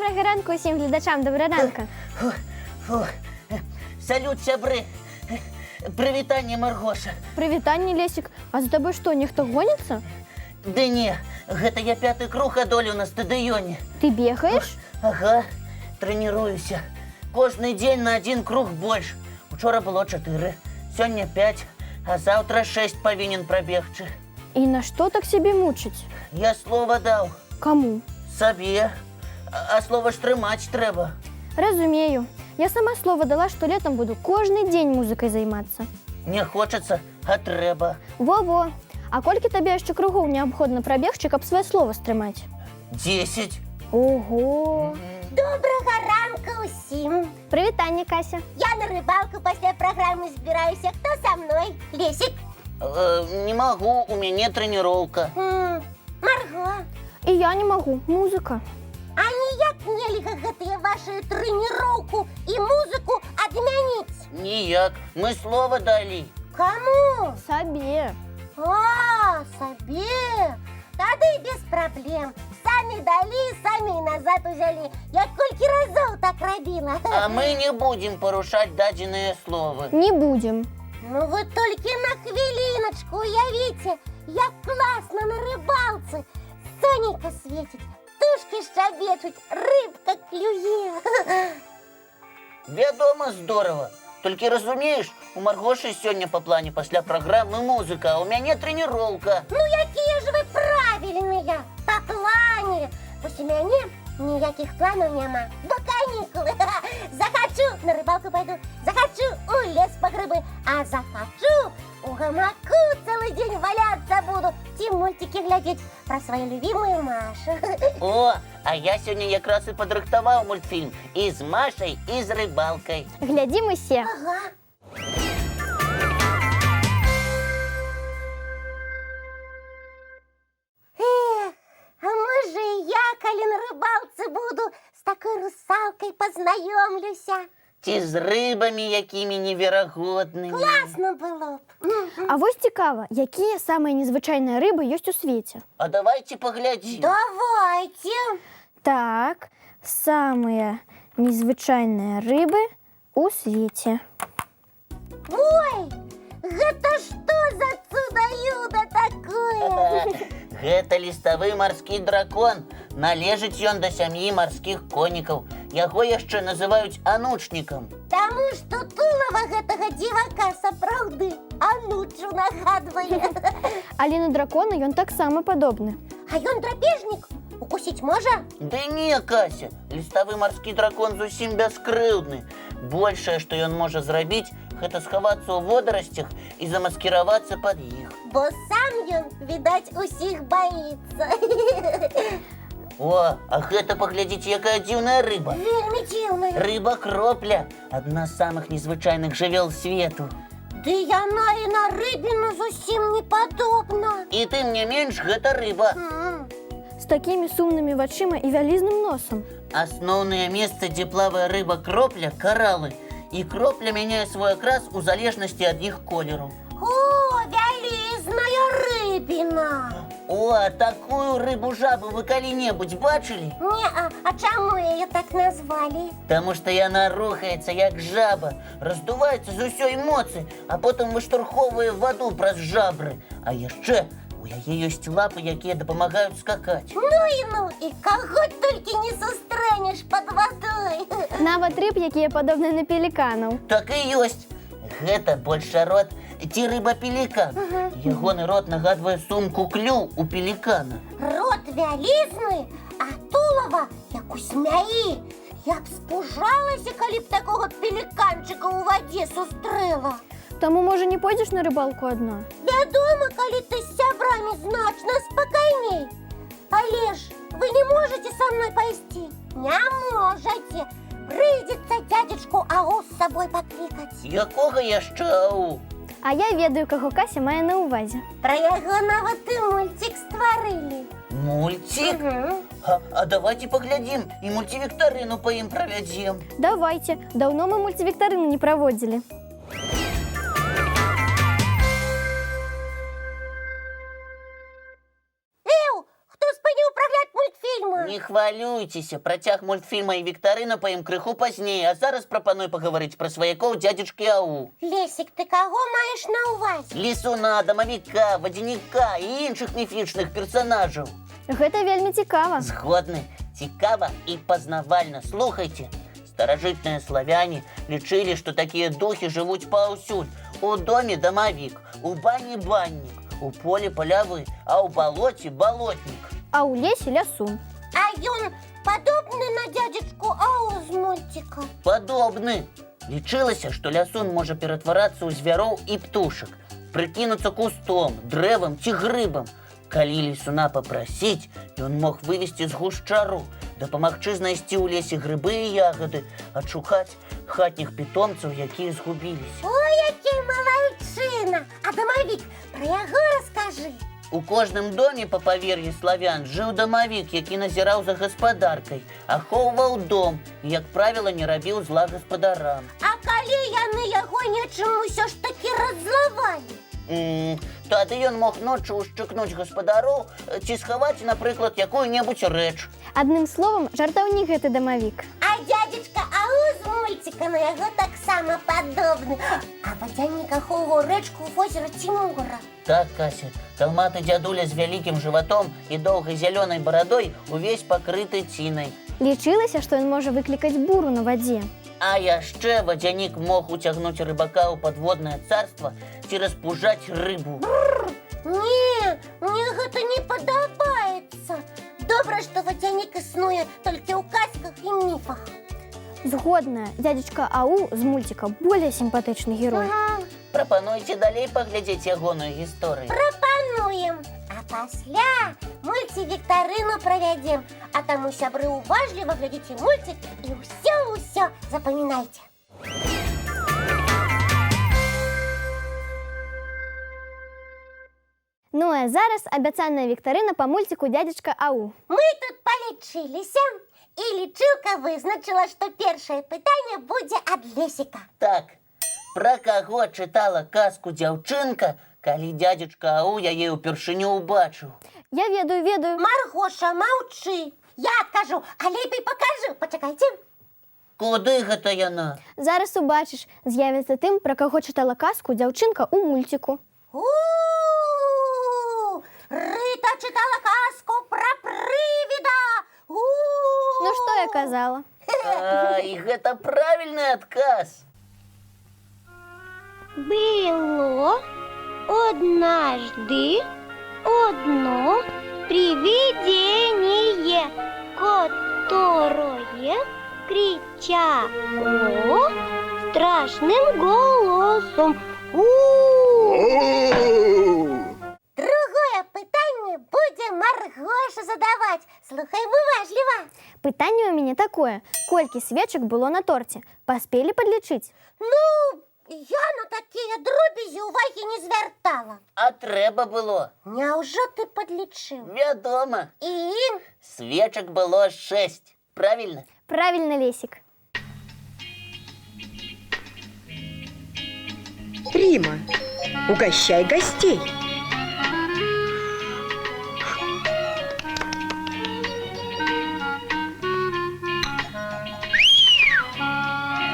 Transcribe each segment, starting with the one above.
Добрага ранку усім гледачам, добра ранка. Фу, фу. Салют, сябры. Прывітанне, Маргоша. Прывітанне, Лесік. А за табой што, нехта гоніцца? Ды не, гэта я пяты круг адолеў на стадыёне. Ты бегаеш? Ага, трэніруюся. Кожны дзень на адзін круг больш. Учора было 4, сёння 5, а заўтра 6 павінен прабегчы. І нашто так сябе мучыць? Я слова даў Каму? сабе, а слова ж трымаць трэба. Разумею. Я сама слова дала, што летам буду кожны дзень музыкай займацца. Не хочацца, а трэба. Во-во. А колькі табе яшчэ кругоў неабходна прабегчы, каб сваё слова стрымаць? 10. Ого! Добрага ранку усім! Прывітанне, Кася. Я на рыбалку пасля праграмы збіраюся. Хто са мной? Лесік? Не магу, у мяне трэніроўка. Марго? І я не магу. Музыка. А ніяк нельга гэтыя вашы трэніроўку і музыку адмяніць? Ніяк, мы слова далі. Каму? Сабе. А, сабе. Тады без праблем. Самі далі, самі і назад узялі. Я колькі разоў так рабіла. А мы не будзем парушаць дадзеныя словы. Не будзем. Ну вы толькі на хвіліначку уявіце, як класна на рыбалцы. Сонейка свеціць, птушкі шчабечуць, рыбка клюе. Вядома, здорава. Толькі разумееш, у Маргошы сёння па плане пасля праграмы музыка, а ў мяне трэніроўка. Ну якія ж вы правільныя, па плане. Вось у мяне ніякіх планаў няма, бо канікулы. Захачу, на рыбалку пайду, захачу, у лес па грыбы, а захачу, у гамаку цэлы дзень валяцца буду, ці мульцікі глядзець пра сваю любімую Машу. О, а я сёння якраз і падрыхтаваў мультфільм і з Машай, і з рыбалкай. Глядзім усе. Ага. Эх, а можа і я, калі на рыбалцы буду, з такой русалкай пазнаёмлюся. Ці з рыбамі якімі неверагоднымі. Класна было б. А вось цікава, якія самыя незвычайныя рыбы ёсць у свеце? А давайте паглядзім. Давайте. Так, самыя незвычайныя рыбы у свеце. Ой, гэта што за цуда-юда такое? Гэта ліставы марскі дракон. Належыць ён да сям'і марскіх конікаў. Яго яшчэ называюць анучнікам. Таму што тулава гэтага дзівака сапраўды анучу нагадвае. Але на дракона ён таксама падобны. А ён драпежнік? Укусіць можа? Ды не, Кася, ліставы марскі дракон зусім бяскрыўдны. Большае, што ён можа зрабіць, гэта схавацца ў водарасцях і замаскіравацца пад іх. Бо сам ён, відаць, усіх баіцца. О, а гэта, паглядзіце, якая дзіўная рыба. Вельмі дзіўная. Рыба кропля, адна з самых незвычайных жывёл свету. Ды яна і на рыбіну зусім не падобна. І тым не менш гэта рыба. З такімі сумнымі вачыма і вялізным носам. Асноўнае месца, дзе плавае рыба кропля, каралы. І кропля мяняе свой акрас у залежнасці ад іх колеру. О, вялізная рыбіна. О, а такую рыбу-жабу вы калі-небудзь бачылі? Не, а чаму яе так назвалі? Таму што яна рухаецца як жаба, раздуваецца з усёй моцы, а потым выштурхоўвае ваду праз жабры. А яшчэ у яе ёсць лапы, якія дапамагаюць скакаць. Ну і ну, і каго толькі не сустрэнеш пад вадой. Нават рыб, якія падобны на пеліканаў. Так і ёсць. Гэта большарот ці рыба-пелікан. Ягоны рот нагадвае сумку клюў у пелікана. Рот вялізны, а тулава як у змяі. Я б спужалася, калі б такога пеліканчыка ў вадзе сустрэла. Таму, можа, не пойдзеш на рыбалку адна? Вядома, калі ты з сябрамі значна спакайней. Але ж вы не можете са мной пайсці? Не можаце. Прыйдзецца дзядзечку Ау з сабой паклікаць. Якога яшчэ ау? А я ведаю, каго Кася мае на ўвазе. Пра яго нават і мульцік стварылі. Мульцік? А давайте паглядзім і мульцівіктарыну па ім правядзем. Давайте, даўно мы мульцівіктарыну не праводзілі. Эў, хто спыніў прагляд мультфільма? Не хвалюйцеся, працяг мультфільма і віктарына па ім крыху пазней, а зараз прапаную пагаварыць пра сваякоў дзядзечкі Ау. Лесік, ты каго маеш на ўвазе? Лісуна, дамавіка, вадзяніка і іншых міфічных персанажаў. Гэта вельмі цікава. Згодны, цікава і пазнавальна. Слухайце. Старажытныя славяне лічылі, што такія духі жывуць паўсюль. У доме дамавік, у бані баннік, у полі палявы, а ў балоце балотнік. А ў лесе лясун. А ён падобны на дядзечку Ау з мульціка. Падобны. Лічылася, што лясун можа ператварацца ў звяроў і птушак, прыкінуцца кустом, дрэвам ці грыбам. Калі лісуна папрасіць, ён мог вывесці з гушчару, дапамагчы знайсці ў лесе грыбы і ягады, адшукаць хатніх питомцаў, якія згубіліся. Ой, які малайчына! А дамавік, пра яго раскажы. У кожным доме, па павер'і славян, жыў дамавік, які назіраў за гаспадаркай, ахоўваў дом і, як правіла, не рабіў зла гаспадарам. А калі яны яго нечым усё ж такі раззлавалі? Тады ён мог ноччу ушчыкнуць гаспадароў ці схаваць, напрыклад, якую-небудзь рэч. Адным словам, жартаўнік гэты дамавік. А дядзечка Ау з мульціка на яго таксама падобны. А вадзянік ахоўваў рэчку, возера ці мора. Так, Кася, талматы дзядуля з вялікім жыватом і доўгай зялёнай барадой, увесь пакрыты цінай. Лічылася, што ён можа выклікаць буру на вадзе. А яшчэ вадзянік мог уцягнуць рыбака ў падводнае царства ці распужаць рыбу. Не, мне гэта не падабаецца. Добра, што вадзянік існуе толькі ў казках і міфах. Згодна, дядзечка Ау з мульціка болей сімпатычны герой. Ага. Прапануйце далей паглядзець ягоную гісторыю. Прапануем. А пасля мульцівіктарыну правядзем. А таму, сябры, уважліва глядзіце мульцік і ўсё-ўсё запамінайце. Ну а зараз абяцаная віктарына па мульціку «Дядзечка Ау». Мы тут палічыліся, і лічылка вызначыла, што першае пытанне будзе ад Лесіка. Так, пра каго чытала казку дзяўчынка, калі дядзечка Ау яе ўпершыню ўбачыў? Я ведаю, ведаю. Маргоша, маўчы. Я адкажу, а лепей пакажу. Пачакайце. Куды гэта яна? Зараз убачыш, з'явіцца тым, пра каго чытала казку дзяўчынка ў мульціку. У, Рыта чытала казку пра прывіда. У! Ну што я казала? А, і гэта правільны адказ. Было однажды одно привидение, которое кричало страшным голосом. У! Другое пытанне будзе Маргоша задаваць. Слухаем уважліва. Пытанне ў мяне такое. Колькі свечак было на торце? Паспелі падлічыць? Ну, я на такія дробязі увагі не звяртала. А трэба было. Няўжо ты падлічыў? Вядома. І Свечак было 6. Правільна? Правільна, Лесік. Рима, угощай гостей.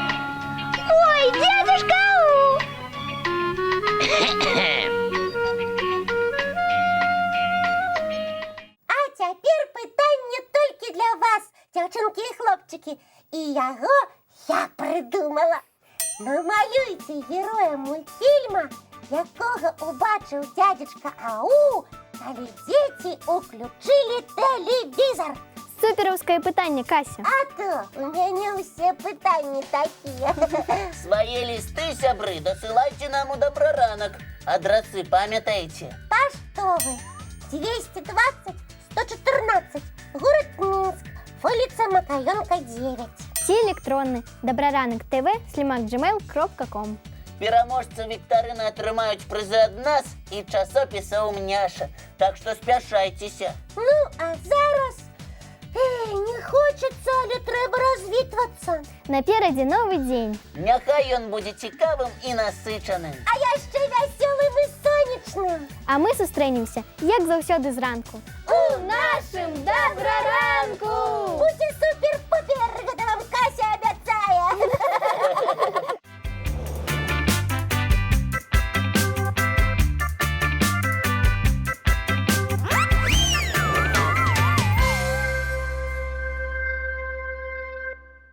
Ой, дядюшка Ау! А цяпер пытанне толькі для вас, дзяўчынкі і хлопчыкі. І яго я прыдумала. Намалюйце героя мультфільма, якога убачыў дядзечка Ау, калі дзеці уключылі тэлевізар. Супераўскае пытанне, Кася. А то у мяне ўсе пытанні такія. Свае лісты, сябры, дасылайце нам у Дабраранак. Адрасы памятаеце? Паштовы 220 114, город Минск, вуліца Макаёнка 9. Ці электронны дабраранак тв слімак gmail.com. Пераможцы віктарыны атрымаюць прызы ад нас і часопіса «Умняша». Так што спяшайцеся. Ну, а зараз не хочацца, але трэба развітвацца. Наперадзе новы дзень. Няхай ён будзе цікавым і насычаным. А яшчэ вясёлым і сонечным. А мы сустрэнемся, як заўсёды, зранку. У нашым Дабраранку!